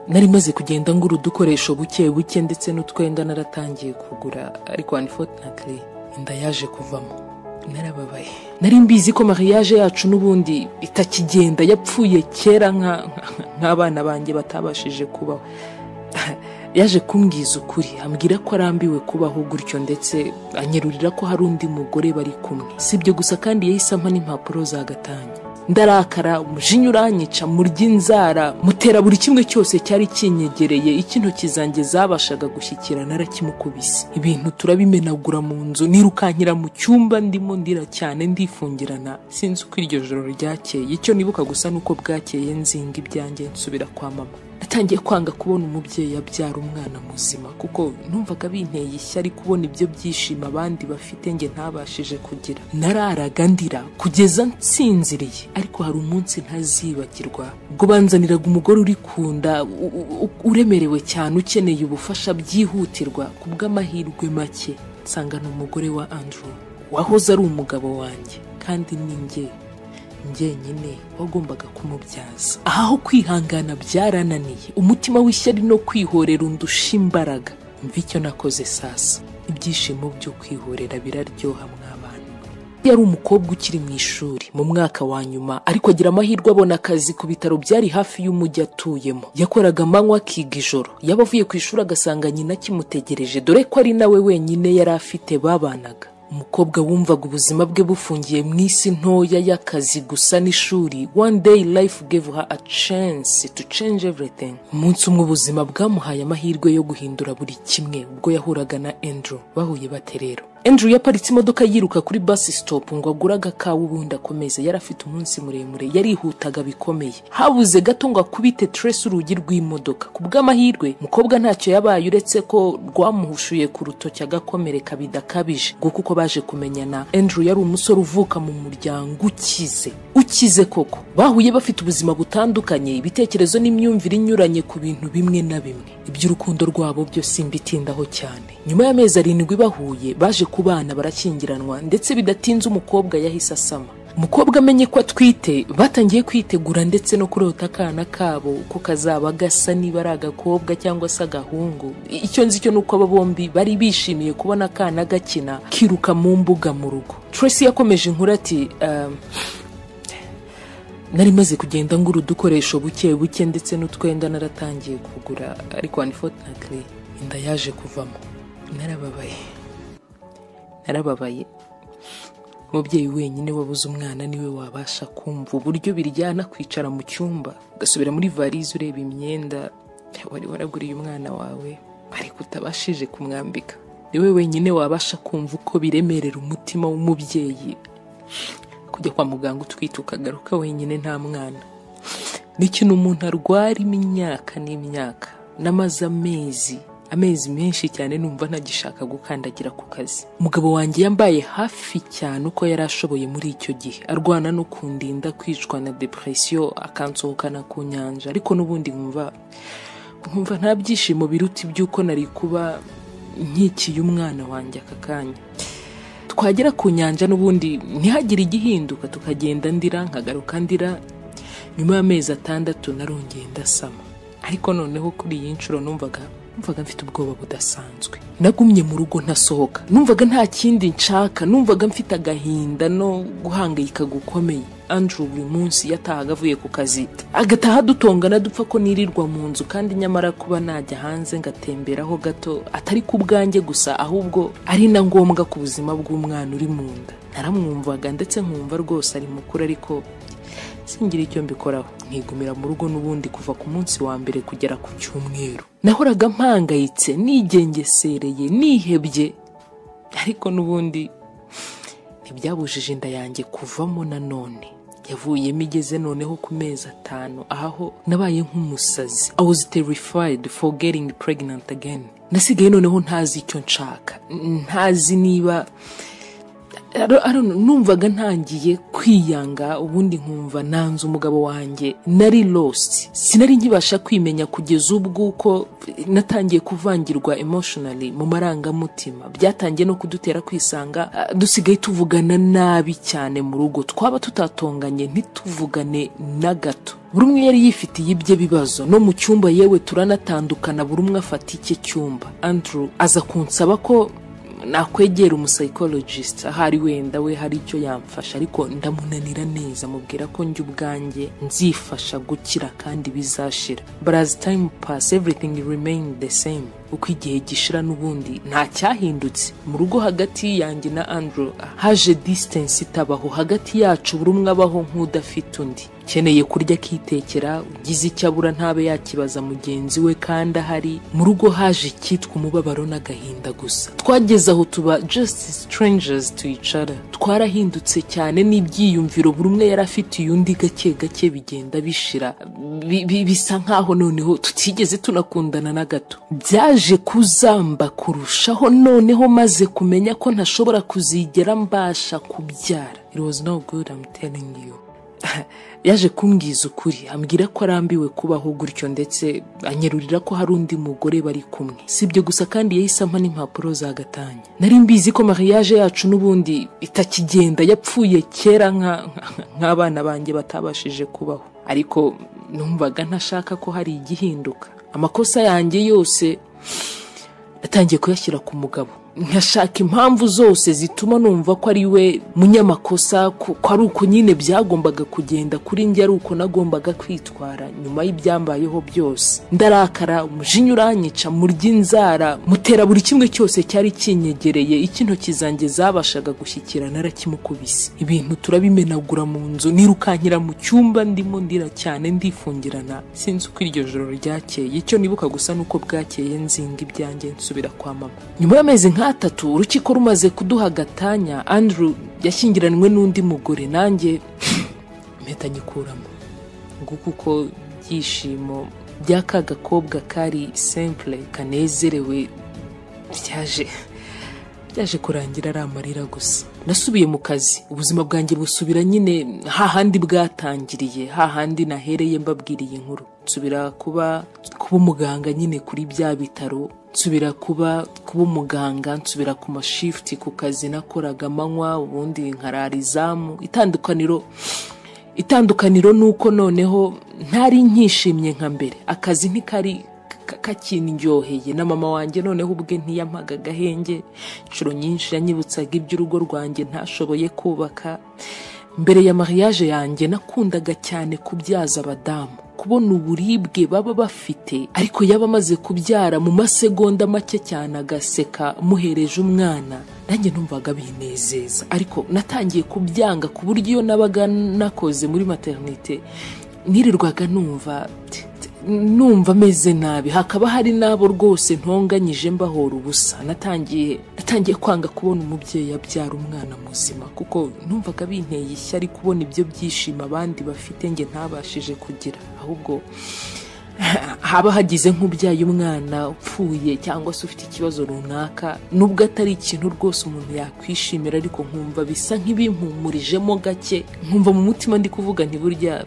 Nari maze kugenda ngura udukoresho buke buke, ndetse n'utwenda naratangiye kugura, ariko unfortunately inda yaje kuvamo. Narababaye. Nari mbizi ko mariage yacu n'ubundi itakigenda, yapfuye kera nk'abana banjye batabashije kubaho. Yaje kumbwiza ukuri, ambwira ko arambiwe kubaho gutyo, ndetse anyerurira ko hari undi mugore bari kumwe. Si ibyo gusa kandi, yahise ampa n'impapuro za gatanya. Ndarakara, umujinya uranyica, murya inzara, mutera buri kimwe cyose cyari kinyegereye, icyo intoki zanjye zabashaga gushyikira narakimukubise. Ibintu turabimenagura mu nzu, nirukankira mu cyumba ndimo ndira cyane, ndifungirana. Sinzi uko iryo joro ryakeye. Icyo nibuka gusa ni uko bwakeye nzinga ibyanjye nsubira kwa mama. Natangiye kwanga kubona umubyeyi abyara umwana muzima, kuko numvaga binteye ishyari kubona ibyo byishimo abandi bafite njye ntabashije kugira. Nararaga ndira kugeza nsinziriye. Ariko hari umunsi ntazibagirwa, ubwo banzaniraga umugore uri ku nda, uremerewe cyane, ukeneye ubufasha byihutirwa. Ku bw'amahirwe make nsanga ni umugore wa Andrew wahoze ari umugabo wanjye, kandi ni njye njyenyine wagombaga kumubyaza. Aho kwihangana byarananiye, umutima w'ishyari no kwihorera undusha imbaraga. Mva icyo nakoze sasa. Ibyishimo byo kwihorera biraryoha mw'abantu. Yari umukobwa ukiri mu ishuri mu mwaka wa nyuma, ariko agira amahirwe abona akazi ku bitaro byari hafi y'umujyi atuyemo. Yakoraga amanywa, akiga ijoro. Yaba avuye ku ishuri agasanga nyina akimutegereje, dore ko ari nawe wenyine yari afite babanaga. Umukobwa wumvaga ubuzima bwe bufungiye mu isi ntoya y'akazi gusa n'ishuri, one day life gave her a chance to change everything. Umunsi umwe ubuzima bwamuhaye amahirwe yo guhindura buri kimwe, ubwo yahuraga na Andrew. Bahuye bate rero? Andrew yaparitse imodoka yiruka kuri bus stop ngo agure agakawa ubundi akomeze. Yari afite umunsi muremure, yarihutaga bikomeye. Habuze gato ngo akubite Tracy urugi rw'imodoka. Ku bw'amahirwe umukobwa ntacyo yabaye, uretse ko rwamuhushuye ku rutoki agakomereka bidakabije. Ngo kuko baje kumenyana, Andrew yari umusore uvuka mu muryango ukize, ukize koko. Bahuye bafite ubuzima butandukanye, ibitekerezo n'imyumvire inyuranye ku bintu bimwe na bimwe. Iby'urukundo rwabo byo simbitindaho cyane. Nyuma y'amezi 7 bahuye, baje kubana, barashyingiranwa, ndetse bidatinze umukobwa yahise asama. Umukobwa amenye ko atwite, batangiye kwitegura ndetse no kurota akana kabo uko kazaba gasa, niba ari agakobwa cyangwa se agahungu. Icyo nzi cyo ni uko aba bombi bari bishimiye kubona akana gakina, kiruka mu mbuga mu rugo. Tracy yakomeje inkuru ati: "Nari maze kugenda ngura udukoresho buke buke, ndetse n'utwenda naratangiye kugura, ariko unfortunately inda yaje kuvamo. Narababaye, narababaye. Umubyeyi wenyine wabuze umwana niwe wabasha kumva uburyo biryana kwicara mu cyumba, ugasubira muri varize, ureba imyenda wari waraguriye umwana wawe ariko utabashije kumwambika. Niwe wenyine wabasha kumva uko biremerera umutima w'umubyeyi kujya kwa muganga utwite, ukagaruka wenyine nta mwana. Ni ikintu umuntu arwara imyaka n'imyaka. Namaze amezi, amezi menshi cyane numva ntagishaka gukandagira ku kazi. Umugabo wanjye yambaye hafi cyane uko yari ashoboye muri icyo gihe, arwana no kundinda kwicwa na depression, akansohokana ku nyanja, ariko n'ubundi nkumva nta byishimo biruta iby'uko nari kuba nkikiye umwana wanjye aka kanya. Twagera ku nyanja n'ubundi ntihagire igihinduka, tukagenda ndira, nkagaruka ndira. Nyuma y'amezi 6 narongeye ndasama, ariko noneho kuri iyi nshuro numvaga mfite ubwoba budasanzwe. Nagumye mu rugo ntasohoka, numvaga nta kindi nshaka, numvaga mfite agahinda no guhangayika gukomeye. Andrew buri munsi yatahaga avuye ku kazi, agataha dutongana, dupfa ko nirirwa mu nzu, kandi nyamara kuba najya hanze ngatemberaho gato atari ku bwanjye gusa, ahubwo ari na ngombwa ku buzima bw'umwana uri mu nda. Naramwumvaga ndetse nkumva rwose ari mukuru, ariko singira icyo mbikoraho, nkigumira mu rugo n'ubundi. Kuva ku munsi wa mbere kugera ku cyumweru nahoraga mpangayitse, nigengesereye, nihebye, ariko n'ubundi ntibyabujije inda yanjye kuvamo. Nanone yavuyemo igeze noneho ku mezi 5. Aho nabaye nk'umusazi. I was terrified for getting pregnant again. Nasigaye noneho ntazi icyo nshaka, ntazi niba I don't know, numvaga ntangiye kwiyanga, ubundi nkumva nanze umugabo wanjye. Nari lost, sinari nkibasha kwimenya, kugeza ubwo uko natangiye kuvangirwa emotionally, mu marangamutima. Byatangiye no kudutera kwisanga dusigaye tuvugana nabi cyane mu rugo. Twaba tutatonganye, ntituvugane na gato. Buri umwe yari yifitiye ibye bibazo, no mu cyumba yewe turanatandukana, buri umwe afata icye cyumba. Andrew aza kunsaba ko nakwegera umupsychologist, ahari wenda we hari icyo yamfasha, ariko ndamunanira neza, mubwira ko njye ubwanjye nzifasha gukira kandi bizashira. But as time pass, everything remained the same. Uko igihe gishira, n'ubundi nta cyahindutse mu rugo. Hagati yanjye na Andrew haje distance itabaho hagati yacu, buri umwe abaho nk'udafite undi. Ukeneye kurya akitekera, ugize icyo abura ntabe yakibaza mugenzi we kandi ahari. Mu rugo haje icyitwa umubabaro n'agahinda gusa. Twageze aho tuba just strangers to each other. Twarahindutse cyane, n'ibyiyumviro buri umwe yari afitiye undi gake gake bigenda bishira. Bisa nkaho noneho tutigeze tunakundana na gato. Byaje kuzamba kurushaho noneho maze kumenya ko ntashobora kuzigera mbasha kubyara. It was no good, I'm telling you. Yaje kumbwiza ukuri, ambwira ko arambiwe kubaho gutyo, ndetse anyerurira ko hari undi mugore bari kumwe. Si ibyo gusa kandi, yahise ampa n'impapuro za gatanya. Nari mbizi ko mariage yacu n'ubundi itakigenda, yapfuye kera nk'abana banjye batabashije kubaho, ariko numvaga ntashaka ko hari igihinduka. Amakosa yanjye yose natangiye kuyashyira ku mugabo, nkashaka impamvu zose zituma numva ko ari we munyamakosa, ko ari uko nyine byagombaga kugenda kuri njye, ari uko nagombaga kwitwara nyuma y'ibyambayeho byose. Ndarakara, umujinya uranyica, murya inzara, mutera buri kimwe cyose cyari kinyegereye. Icyo intoki zanjye zabashaga gushyikira narakimukubise, ibintu turabimenagura mu nzu, nirukankira mu cyumba ndimo ndira cyane, ndifungirana. Sinzi uko iryo joro ryakeye. Icyo nibuka gusa nuko bwakeye nzinga ibyanjye nsubira kwa mama. Nyuma y'amezi nk'atatu urukiko rumaze kuduha gatanya, Andrew yashyingiranywe n'undi mugore, nanjye impeta nyikuramo. Nguko uko ibyishimo bya ka gakobwa kari simple, kanezerewe, byaje kurangira ari amarira gusa. Nasubiye mu kazi, ubuzima bwanjye busubira nyine hahandi bwatangiriye, hahandi nahereye mbabwiriye inkuru. Nsubira kuba umuganga nyine kuri bya bitaro, nsubira kuba umuganga, nsubira ku mashifuti ku kazi nakoraga amanywa, ubundi nkarara izamu. Itandukaniro ni uko noneho ntari nkishimye nka mbere, akazi ntikari kakindyoheye, na mama wanjye noneho ubwe ntiyampaga agahenge. Inshuro nyinshi yanyibutsaga iby'urugo rwanjye ntashoboye kubaka. Mbere ya mariage yanjye nakundaga cyane kubyaza abadamu, kubona uburibwe baba bafite, ariko yaba amaze kubyara mu masegonda make cyane agaseka muhereje umwana, nanjye numvaga binezeza. Ariko natangiye kubyanga, ku buryo iyo nabaga nakoze muri maternité nirirwaga numva ameze nabi, hakaba hari n'abo rwose ntonganyije mbahora ubusa. Natangiye kwanga kubona umubyeyi abyara umwana muzima, kuko numvaga binteye ishyari kubona ibyo byishimo abandi bafite njye ntabashije kugira. Ahubwo haba hagize nk'ubyaye umwana upfuye cyangwa se ufite ikibazo runaka, nubwo atari ikintu rwose umuntu yakwishimira, ariko nkumva bisa nk'ibimpumurijemo gake, nkumva mu mutima ndi kuvuga nti: "Burya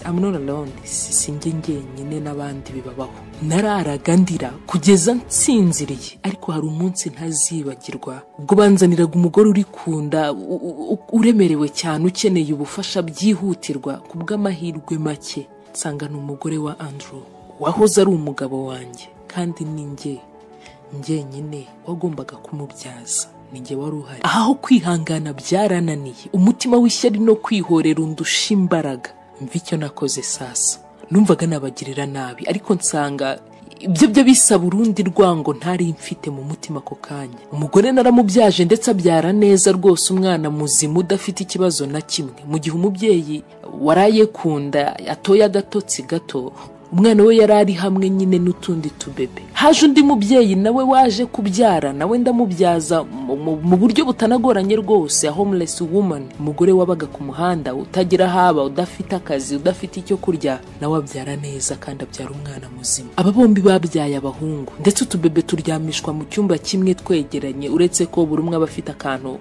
I'm not alone, si njye njyenyine, n'abandi bibabaho." Nararaga ndira kugeza nsinziriye, ariko hari umunsi ntazibagirwa ubwo banzaniraga umugore uri kunda, uremerewe cyane, ukeneye ubufasha byihutirwa. Ku bw'amahirwe make nsanga ni umugore wa Andrew wahoze ari umugabo wanjye, kandi ni njye njyenyine wagombaga kumubyaza, ni njye wari uhari. Aho kwihangana byarananiye, umutima w'ishyari no kwihorera undusha imbaraga. Mva icyo nakoze sasa: numvaga nabagirira nabi, ariko nsanga ibyo byo bisaba urundi rwango ntari mfite mu mutima ako kanya. Umugore naramubyaje, ndetse abyara neza rwose, umwana muzima udafite ikibazo na kimwe. Mu gihe umubyeyi waraye kunda atoye agatotsi gato. Umwana we yari ari hamwe nyine n'utundi tubebe. Haje undi mubyeyi nawe waje kubyara, nawe ndamubyaza mu buryo butanagoranye rwose. A homeless woman, umugore wabaga ku muhanda, utagira haba, udafite akazi, udafite icyo kurya, nawe abyara neza kandi abyara umwana muzima. Aba bombi babyaye abahungu, ndetse utubebe turyamishwa mu cyumba kimwe twegeranye, uretse ko buri umwe aba afite akantu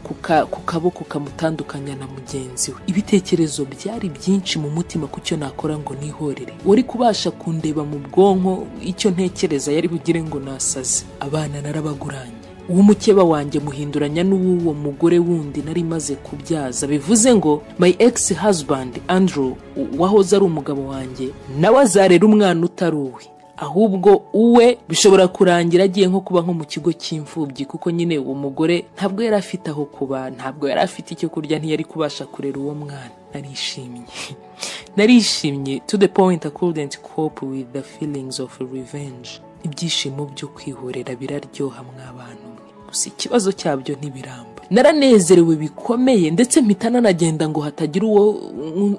ku kaboko kamutandukanya na mugenzi we. Ibitekerezo byari byinshi mu mutima ku cyo nakora ngo nihorere. Wari kubasha kundeba mu bwonko icyo ntekereza yari bugire ngo nasaze. Abana narabaguranye, uw'umukeba wanjye muhinduranya n'uw'uwo mugore wundi nari maze kubyaza. Bivuze ngo my ex husband Andrew, wahoze ari umugabo wanjye, nawe azarera umwana utari uwe. Ahubwo uwe bishobora kurangira agiye nko kuba nko mu kigo cy'imfubyi, kuko nyine uwo mugore ntabwo yari afite aho kuba, ntabwo yari afite icyo kurya, ntiyari kubasha kurera uwo mwana. Narishimye, narishimye to the point I couldn't cope with the feelings of revenge. Ibyishimo byo kwihorera biraryoha mw'abantu mwe, gusa ikibazo cyabyo ntibiramba. Naranezerewe bikomeye, ndetse mpita nanagenda ngo hatagira uwo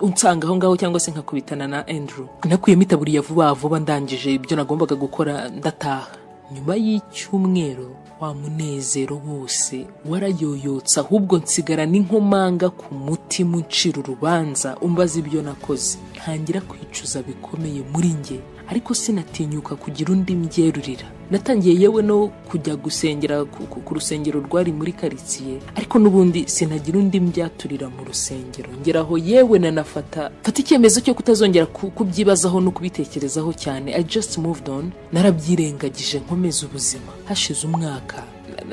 unsanga aho ngaho cyangwa se nkakubitana na Andrew. Nakuyemo itaburiya vuba vuba, ndangije ibyo nagombaga gukora ndataha. Nyuma y'icyumweru wa munezero wose warayoyotse, ahubwo nsigara n'inkomanga ku mutima uncira urubanza, umbaza ibyo nakoze. Ntangira kwicuza bikomeye muri njye, ariko sinatinyuka kugira undi mbyerurira. Natangiye yewe no kujya gusengera ku rusengero rwari muri karitsiye, ariko n'ubundi sinagira undi mbyaturira mu rusengero. Ngeraho yewe nanafata fata icyemezo cyo kutazongera kubyibazaho no kubitekerezaho cyane. I just moved on, narabyirengagije nkomeza ubuzima. Hashize umwaka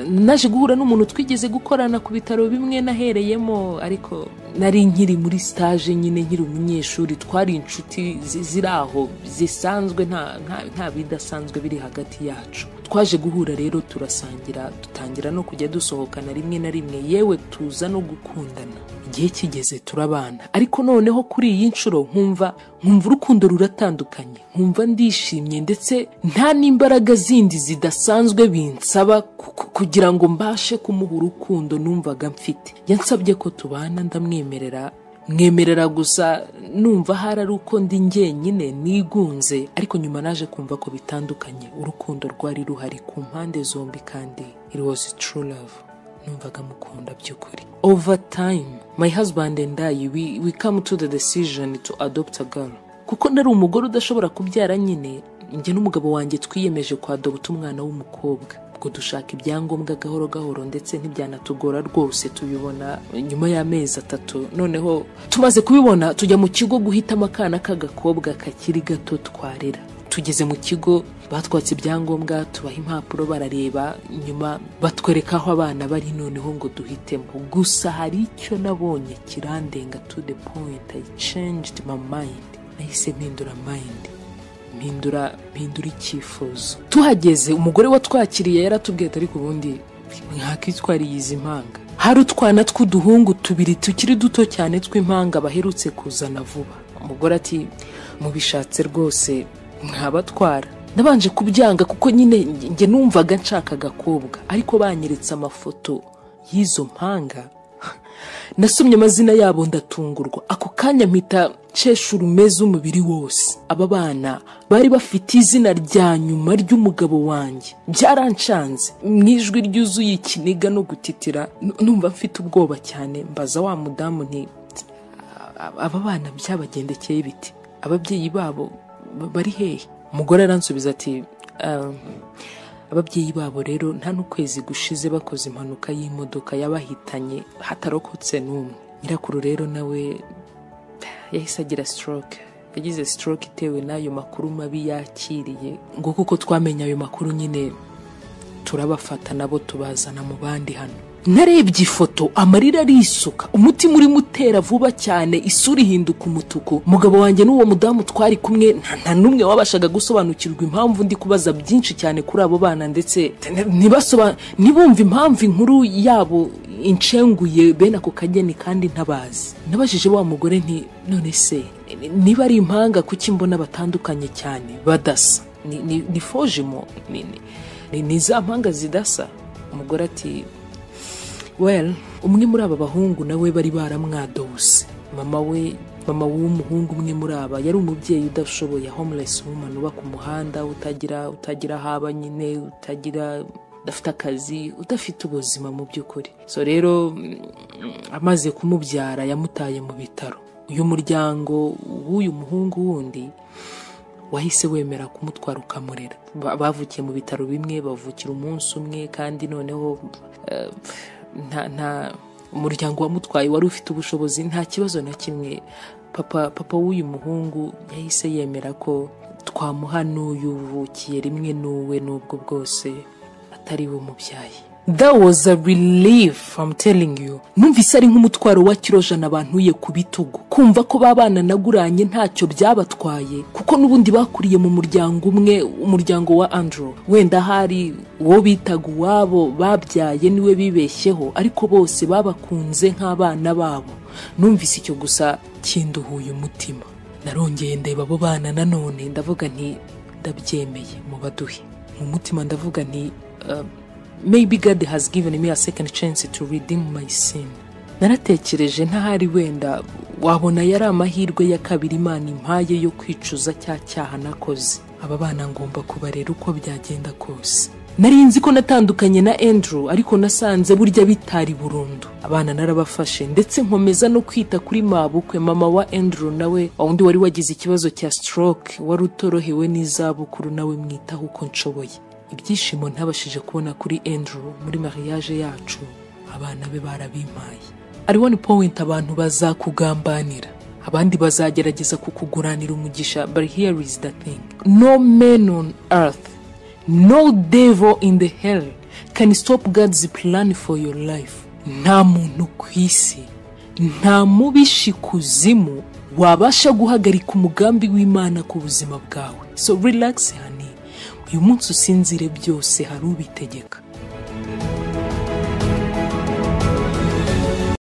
naje guhura n'umuntu twigeze gukorana ku bitaro bimwe nahereyemo, ariko nari nkiri muri stage nyine, nkiri umunyeshuri. Twari inshuti ziri aho zisanzwe, nta bidasanzwe biri hagati yacu. Twaje guhura rero, turasangira, dutangira no kujya dusohokana rimwe na rimwe, yewe tuza no gukundana. Igihe kigeze turabana, ariko noneho kuri iyi nshuro nkumva urukundo ruratandukanye, nkumva ndishimye, ndetse nta n'imbaraga zindi zidasanzwe binsaba kugira ngo mbashe kumuha urukundo numvaga mfite. Yansabye ko tubana, ndamwemerera, mwemerera gusa numva hari ari uko ndi njyenyine nigunze. Ariko nyuma naje kumva ko bitandukanye. Urukundo rwari ruhari ku mpande zombi kandi it was true love. Numvaga mukunda by'ukuri. Over time my husband and I, we come to the decision to adopt a girl, kuko nari umugore udashobora kubyara nyine. Njye n'umugabo wanjye twiyemeje kwadopta umwana w'umukobwa. Ubwo dushaka ibyangombwa gahoro gahoro, ndetse ntibyanatugora rwose, tubibona nyuma y'amezi 3. Noneho tumaze kubibona tujya mu kigo guhitamo akana k'agakobwa kakiri gato twarera. Tugeze mu kigo batwatse ibyangombwa, tubaha impapuro barareba, nyuma batwereka aho abana bari noneho ngo duhitemo. Gusa hari icyo nabonye kirandenga to the point I changed my mind. Nahise mpindura mind, mpindura icyifuzo. Tuhageze umugore watwakiriye yaratubwiye ati: "Ariko ubundi mwakitwariye izi mpanga?" Hari utwana tw'uduhungu tubiri tukiri duto cyane tw'impanga baherutse kuzana vuba. Umugore ati: "Mubishatse rwose mwabatwara." Nabanje kubyanga kuko nyine njye numvaga nshaka agakobwa, ariko banyeretse amafoto y'izo mpanga, nasomye amazina yabo ndatungurwa. Ako kanya mpita nshesha urumeze umubiri wose. Aba bana bari bafite izina rya nyuma ry'umugabo wanjye. Byaranshanze. Mu ijwi ryuzuye ikiniga no gutitira, numva mfite ubwoba cyane, mbaza wa mudamu nti: "Aba bana byabagendekeye biti? Ababyeyi babo bari hehe?" Umugore aransubiza ati: "Ababyeyi babo rero nta n'ukwezi gushize bakoze impanuka y'imodoka yabahitanye, hatarokotse n'umwe. Nyirakuru rero nawe yahise agira stroke, yagize stroke itewe n'ayo makuru mabi yakiriye." Ngo kuko twamenye ayo makuru nyine turabafata nabo tubazana mu bandi hano. Narebye ifoto amarira arisuka, umutima urimo utera vuba cyane, isura ihinduka umutuku. Umugabo wanjye n'uwo mudamu twari kumwe nta n'umwe wabashaga gusobanukirwa impamvu ndi kubaza byinshi cyane kuri abo bana, ndetse ntibumve impamvu inkuru yabo inshenguye bene ako kageni kandi ntabazi. Nabajije wa mugore nti: "None se niba ari impanga, kuki mbona batandukanye cyane, badasa? Ni faux jumeaux, ni za mpanga zidasa?" Umugore ati: "Well, umwe muri aba bahungu nawe bari baramwadose, mama we Mama w'umuhungu umwe muri aba yari umubyeyi udashoboye, homeless woman uba ku muhanda, utagira aho aba nyine, utagira, udafite akazi, udafite ubuzima mu by'ukuri. So rero amaze kumubyara yamutaye mu bitaro. Uyu muryango w'uyu muhungu wundi wahise wemera kumutwara ukamurera. Bavukiye mu bitaro bimwe, bavukira umunsi umwe, kandi noneho nta umuryango wamutwaye wari ufite ubushobozi, nta kibazo na kimwe. Papa w'uyu muhungu yahise yemera ko twamuha n'uyu uvukiye rimwe n'uwe, n'ubwo bwose atari we umubyaye. That was a relief, I'm telling you. Numvise ari nk'umutwaro wa kiro 100 bantuye ku bitugu. Kumva ko babana naguranye ntacyo byabatwaye, kuko n'ubundi bakuriye mu muryango umwe, umuryango wa Andrew. Wenda hari uwo bitaga uwabo babyaye niwe bibeshyeho, ariko bose babakunze nk'abana babo. Numvise icyo gusa kinduhuye umutima. Narongeye ndeba abo bana nanone, ndavuga nti ndabyemeye mubaduhe. Mu mutima ndavuga nti maybe God has given me a second chance to redeem my sin. Naratekereje ntahari wenda wabona yari amahirwe ya kabiri Imana impaye yo kwicuza cya cyaha nakoze. Aba bana ngomba kubarera uko byagenda kose. Nari nzi ko natandukanye na Andrew, ariko nasanze burya bitari burundu. Abana narabafashe, ndetse nkomeza no kwita kuri mabukwe, mama wa Andrew, nawe wundi wari wagize ikibazo cya stroke, wari utorohewe n'izabukuru, nawe mwitaho uko nshoboye. Ibyishimo ntabashije kubona kuri Andrew muri mariage yacu, abana be barabimpaye. At one point abantu bazakugambanira, abandi bazagerageza kukuguranira umugisha, but here is the thing: no man on earth, no devil in the hell can stop God's plan for your life. Nta muntu ku isi, nta mubishi kuzimu wabasha guhagarika umugambi w'Imana ku buzima bwawe. So relax honey, uyu munsi usinzire, byose hari ubitegeka.